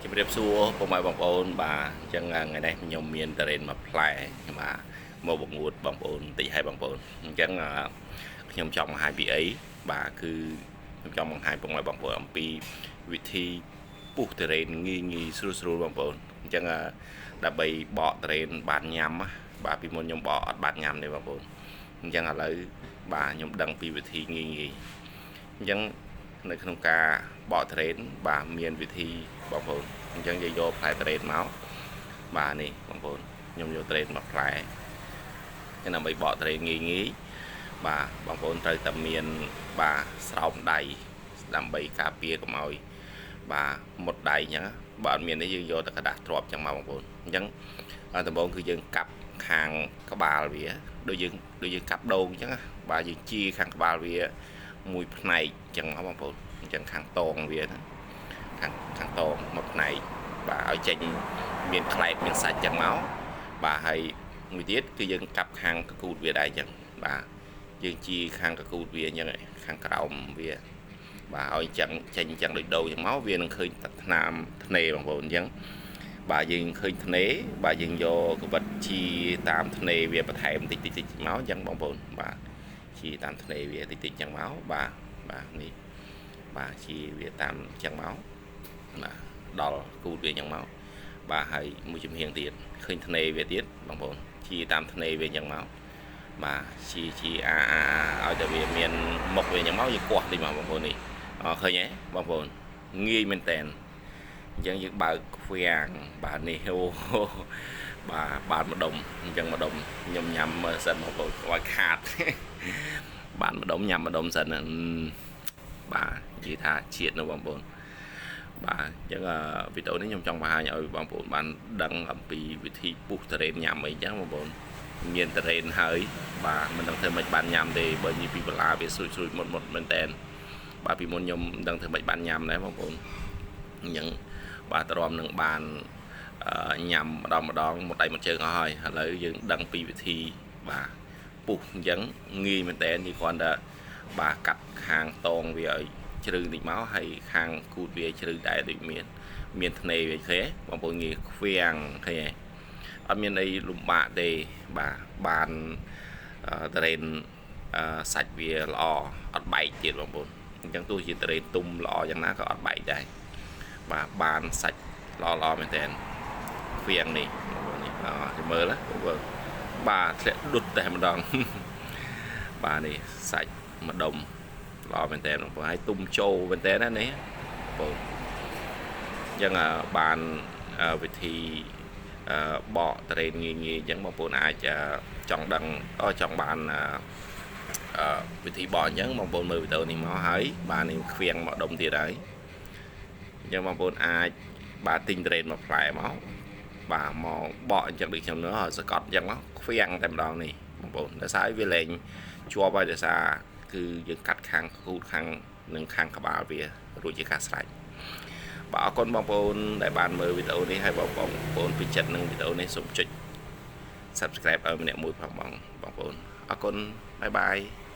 ជម្រាបសួរពុកម៉ែបងប្អូនបាទអញ្ចឹងថ្ងៃនេះខ្ញុំមានតរេនមួយផ្លែបាទមកបង្អួតបងប្អូនបន្តិចឲ្យបងប្អូនអញ្ចឹងខ្ញុំចង់បង្ហាញពីអីបាទគឺខ្ញុំចង់បង្ហាញពុកម៉ែបងប្អូនអំពីវិធីពុះតរេនងាយងាយស្រួលស្រួលបងប្អូនអញ្ចឹងដើម្បីបកតរេនបានញ៉ាំបាទពីមុនខ្ញុំបកអត់បានញ៉ាំទេបងប្អូនអញ្ចឹងឥឡូវបាទខ្ញុំដឹងពីវិធីងាយងាយអញ្ចឹងនៅក្នុងការបកត្រេនបាទមានវិធីបងប្អូនអញ្ចឹងយើងយកផ្លែត្រេនមកបាទនេះបងប្អូនខ្ញុំយកត្រេនមកផ្លែដើម្បីបកត្រេនងាយងាយបាទបងប្អូនត្រូវតែមានបាទស្រោមដៃដើម្បីការពារកុំឲ្យបាទមុតដៃអញ្ចឹងបើអត់មាននេះយើងយកតែក្រដាសទ្រាប់អញ្ចឹងមកបងប្អូនអញ្ចឹងដំបូងគឺយើងកាប់ខាងក្បាលវាដូចយើងកាប់ដូងអញ្ចឹងបាទយើងជាខាងក្បាលវាមួយផ្នែកអញ្ចឹងមកបងប្អូនអញ្ចឹងខាងតងវាហ្នឹងខាងតងមួយផ្នែកបាទឲ្យចេញមានខ្លែបមានសាច់អញ្ចឹងមកបាទហើយមួយទៀតគឺយើងកាប់ខាងកគូតវាដែរអញ្ចឹងបាទយើងជាខាងកគូតវាអញ្ចឹងខាងក្រោមវាបាទឲ្យអញ្ចឹងចេញអញ្ចឹងដូចដូងអញ្ចឹងមកវានឹងឃើញថ្នាំធ្នេបងប្អូនអញ្ចឹងបាទយើងឃើញធ្នេបាទយើងយកកវិតជាតាមធ្នេវាបន្ថែមតិចតិចតិចមកអញ្ចឹងបងប្អូនបាទជាតាមធ្នេវាតិចតិចអញ្ចឹងមកបាទបាទនេះបាទជាវាតាមអញ្ចឹងមកបាទដល់គូតវាអញ្ចឹងមកបាទហើយមួយជំហានទៀតឃើញធ្នេវាទៀតបងប្អូនជាតាមធ្នេវាអញ្ចឹងមកបាទជាអាអាឲ្យតែវាមានមុខវាអញ្ចឹងមកយើងគាស់តិចមកបងប្អូននេះអឃើញទេបងប្អូនងាយមែនតើអញ្ចឹងយើងបើកខ្វាំងបាទនេះអូបាទបានម្ដុំអញ្ចឹងម្ដុំខ្ញុំញ៉ាំមើលសិនបងប្អូនឲ្យខាតបានម្ដុំញ៉ាំម្ដុំសិនបាទនិយាយថាជាតិនៅបងប្អូនបាទអញ្ចឹងវីដេអូនេះខ្ញុំចង់បង្ហាញឲ្យបងប្អូនបានដឹងអំពីវិធីពុះតរេនញ៉ាំអីចឹងបងប្អូនមានតរេនហើយបាទមិនដឹងធ្វើម៉េចបានញ៉ាំទេបើនិយាយពីបន្លាវាស្រួយស្រួយមុតមុតមែនតើបាទពីមុនខ្ញុំមិនដឹងធ្វើម៉េចបានញ៉ាំដែរបងប្អូនអញ្ចឹងបាទទ្រាំនឹងបានញ៉ាំម្ដងម្ដងមុតដៃមុតជើងអស់ហើយឥឡូវយើងដឹងពីវិធីបាទពុះអញ្ចឹងងាយមែនតើនេះគ្រាន់តែបាទកាត់ខាងតងវាឲ្យជ្រៅតិចមកហើយខាងគូតវាជ្រៅដែរដូចមានធ្នេវាឃើញបងប្អូនងាយខ្វាំងឃើញទេអត់មានអីលំបាកទេបាទបានតរេនសាច់វាល្អអត់បែកទៀតបងប្អូនអញ្ចឹងទោះជាតរេនទុំល្អយ៉ាងណាក៏អត់បែកដែរបាទបានសាច់ល្អល្អមែនតើខ្វាំងនេះបងប្អូននេះអមើលណាបងប្អូនបាទធ្លាក់ដុតតែម្ដងបាទនេះសាច់ម្ដុំល្អមែនតើបងប្អូនហើយទុំចូលមែនតើណានេះបងប្អូនអញ្ចឹងបានវិធីបកតរេនងាយងាយអញ្ចឹងបងប្អូនអាចចង់ដឹងចង់បានវិធីបកអញ្ចឹងបងប្អូនមើលវីដេអូនេះមកហើយបាទនេះខ្វៀងមកដុំទៀតហើយអញ្ចឹងបងប្អូនអាចបាទទិញតរេនមកផ្លែមកបាទមកបកអញ្ចឹងដូចខ្ញុំនោះសកត់អញ្ចឹងមកខ្វៀងតែម្ដងនេះបងប្អូនដោយសារវាលែងជាប់ហើយដោយសារគឺយើងកាត់ខាងគូតខាងនិងខាងក្បាលវារួចជាការស្រេចបាទអរគុណបងប្អូនដែលបានមើលវីដេអូនេះហើយបងប្អូនពិចិត្រនឹងវីដេអូនេះសូមចុច Subscribe ឲ្យម្នាក់មួយផងបងប្អូនអរគុណបាយបាយ។